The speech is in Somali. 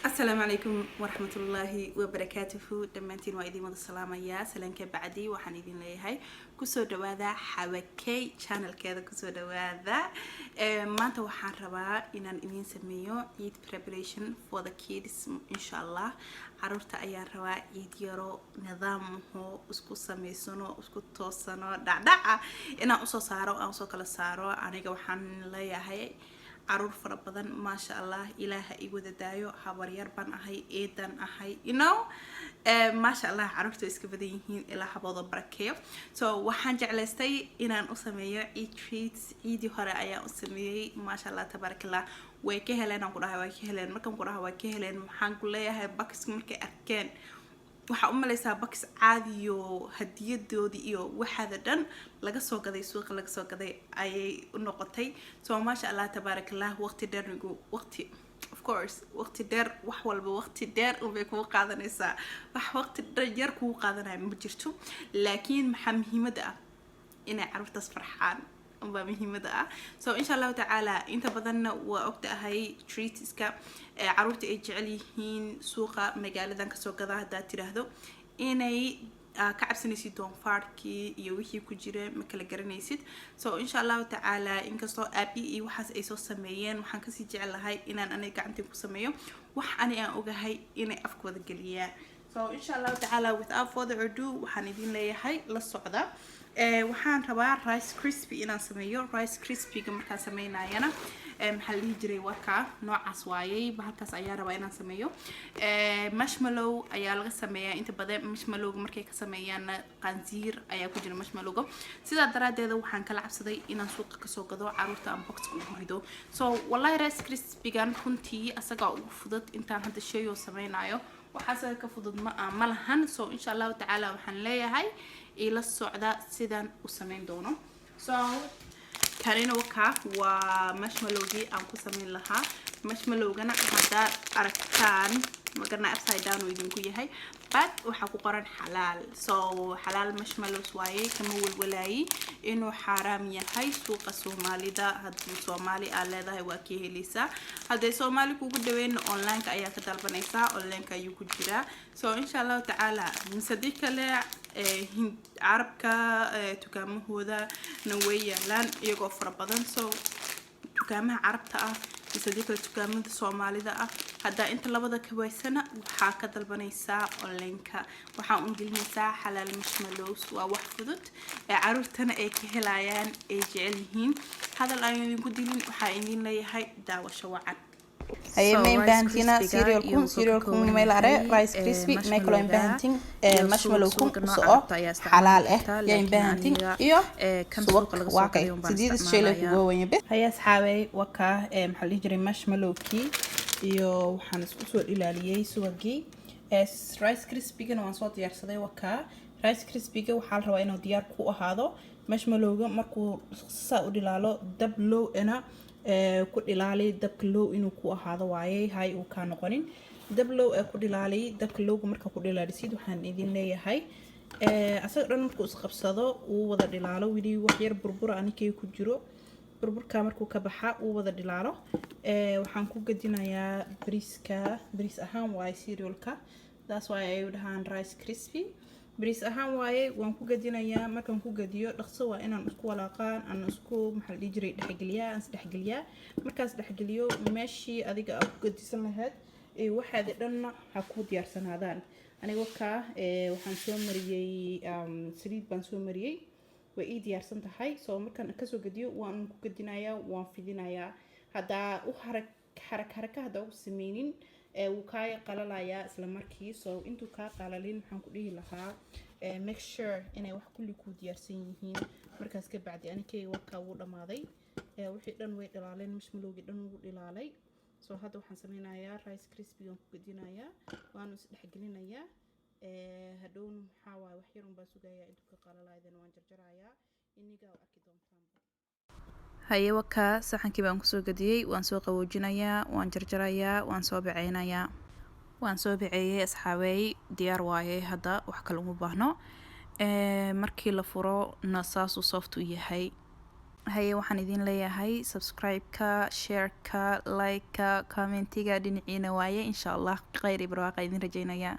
Asalaamu calaykum waraxmatullaahi wabarakaatuhu. Dhammaantiin waa idin wada salaamayaa. Salaanka bacdi, waxaan idin leeyahay kusoo dhawaada Xawakey channelkeeda, kusoo dhawaada. Maanta waxaan rabaa inaan idin sameeyo Eid preparation for the kids, insha Allah. Caruurta ayaan rabaa ciid yaro nidaamho isku sameysano, isku toosano, dhacdhaca inaan usoo saaro, aan usoo kala saaro. Aniga waxaan leeyahay caruur fara badan, maasha Allah, Ilaaha i wada daayo. Habaryar baan ahay, eedan ahay, maasha Allah, caruurta way iska badan yihiin, ilaa habooda barakeeyo. So waxaan jeclaystay inaan u sameeyo Eid treats. Ciidii hore ayaan u sameeyey, maasha Allah, tabaarakallah, way ka heleen aan ku dhahay, way ka heleen. Markaan ku dhahay way ka heleen, waxaan ku leeyahay boxka markay arkeen, waxaa u malaysaa box caadiyo, hadiyadoodii iyo waxaada dhan laga soo gaday, suuqa laga soo gaday ayay u noqotay. So maasha Allah, tabaarakallah, waqti dheer nigu waqti, of course, waqti dheer, wax walba waqti dheer unbay kugu qaadanaysaa, wax waqti dheer yar kugu qaadanaya ma jirto. Laakiin maxaa muhiimada ah? Inay caruurtaas farxaan unbaa muhiimada ah. So insha Allahu tacaala, inta badanna waa ogtahay treatska ee caruurta ay jecel yihiin, suuqa magaaladan kasoo gada haddaad tiraahdo, inay ka cabsanaysid doonfaarkii iyo wixii ku jira, ma kala garanaysid. So insha Allahu tacaala, inkastoo aabi iyo waxaas ay soo sameeyeen, waxaan kasii jecelahay inaan aniga gacantii ku sameeyo wax ani aan ogahay inay afkooda geliyaan. So insha Allahu tacaala, without further ado, waxaan idin leeyahay la socda. Waxaan rabaa Rice Krispy inaan sameeyo. Rice Krispyga markaan sameynayana, maxaa la dhihi jiray, warka noocaas waayey, bahalkaas ayaa rabaa inaan sameeyo. Marshmallow ayaa laga sameeyaa inta badan. Marshmallowga markay ka sameeyaanna, qansiir ayaa ku jira marshmallowga. Sidaa daraadeeda waxaan kala cabsaday inaan suuqa kasoo gado, caruurta aan boxka ugu rido. So wallahi, Rice Krispygan runtii asagaa ugu fudud intaan hadda sheeyoo sameynayo, waxaa asaga ka fudud ma lahan. So insha Allahu tacaala, waxaan leeyahay ila socda sidaan u sameyn doono. So kanina waka waa marshmallowgii aan ku sameyn lahaa. Marshmallowgana haddaad aragtaan, magarna upside down uu idinku yahay, but waxaa ku qoran xalaal. So xalaal marshmallows waaye, kama walwalaayay inuu xaaraam yahay. Suuqa Soomaalida, haddii Soomaali aad leedahay, waa ka heleysaa. Hadday Soomaali kugu dhaweyn, onlineka ayaa ka dalbanaysaa, onlineka ayuu ku jiraa. So insha Allahu tacaala, mise haddii kale Carabka dukaamahooda na way yaalaan iyagoo fara badan. So dukaamaha Carabta ah mise haddii kale dukaamada Soomaalida ah, haddaa inta labada ka waysana, waxaa ka dalbanaysaa onlineka, waxaa un gelinaysaa xalaal marshmallows. Waa wax fudud ee caruurtana ay ka helayaan, ay jecel yihiin. Hadal aan idinku dilin, waxaa idin leeyahay daawasho wacan. Haye, ma imbahantina cerealkun? Cerealkun may la are Rice Krispy. May kaloo imbahantin? Marshmallowkun uso xalaal ah yaa imbahantin iyo subag. Waa kay sideed shay lay kuga wanya bes. Haye asxaabey, wakaa maxaa la dhihi jiray, marshmallowkii iyo waxaan isku soo dhilaaliyey subagii. Rice Krispygana waan soo diyaarsaday. Wakaa Rice Krispyga. Waxaa la rabaa inuu diyaar ku ahaado. Marshmallowga markuu saa u dhilaalo, dab low ina ku dhilaali. Dabka low inuu ku ahaado waaye, hay uu kaa noqonin. Dab low ee ku dhilaali. Dabka lowga markaa ku dhilaalisid, waxaan idin leeyahay asaga dhan markuu isqabsado, uu wada dhilaalo, weli wax yar burbura anikay ku jiro, burburka markuu ka baxa, uu wada dhilaalo, waxaan ku gadinayaa bariiska. Bariis ahaan waaye cerealka, taas waaye ay u dhahaan Rice Krispy. Bariis ahaan waaye, waan ku gadinayaa. Markaan ku gadiyo, dhaqso waa inaan isku walaaqaan, aan isku, maxaa la dhihi jiray, dhexgeliyaa, aan isdhexgeliyaa. Markaas dhexgeliyo, meeshii adiga aad ku gadisan lahayd waxaadi dhanna ha ku diyaarsanaadaan. Aniga wakaa waxaan soo mariyey saliid baan soo mariyey, way ii diyaarsan tahay. So markaan kasoo gadiyo, waan ku gadinayaa, waan fidinayaa. Haddaa u harag xarag haraka haddaa u sameynin, wuu kaa qalalayaa isla markii. So intuu kaa qalalin, waxaan ku dhihi lahaa make sure inay wax kulli kuu diyaarsan yihiin. Markaas ka bacdi, anikeyga wakaa wuu dhamaaday, wixii dhan way dhalaaleen, marshmallowgii dhan wuu dhilaalay. So hadda waxaan sameynayaa Rice Krispygaan ku gadinayaa, waanu isdhexgelinayaa. Hadhowna maxaa waaye, wax yar un baan sugayaa intuu ka qalalaydana, waan jarjarayaa, inigaa arki doontaan. Haye, wakaa saxankii baan kusoo gadiyey, waan soo qaboojinayaa, waan jarjarayaa, waan soo baceynayaa. Waan soo baceeyey asxaabeey, diyaar waaye hadda, wax kale uma baahno. Markii la furo na saasuu soft u yahay. Haye, waxaan idin leeyahay subscribe-ka, share-ka, like-ka, comment-iga dhinaciina waaye. Insha Allah khayr iyo barwaaqa idin rajeynaya.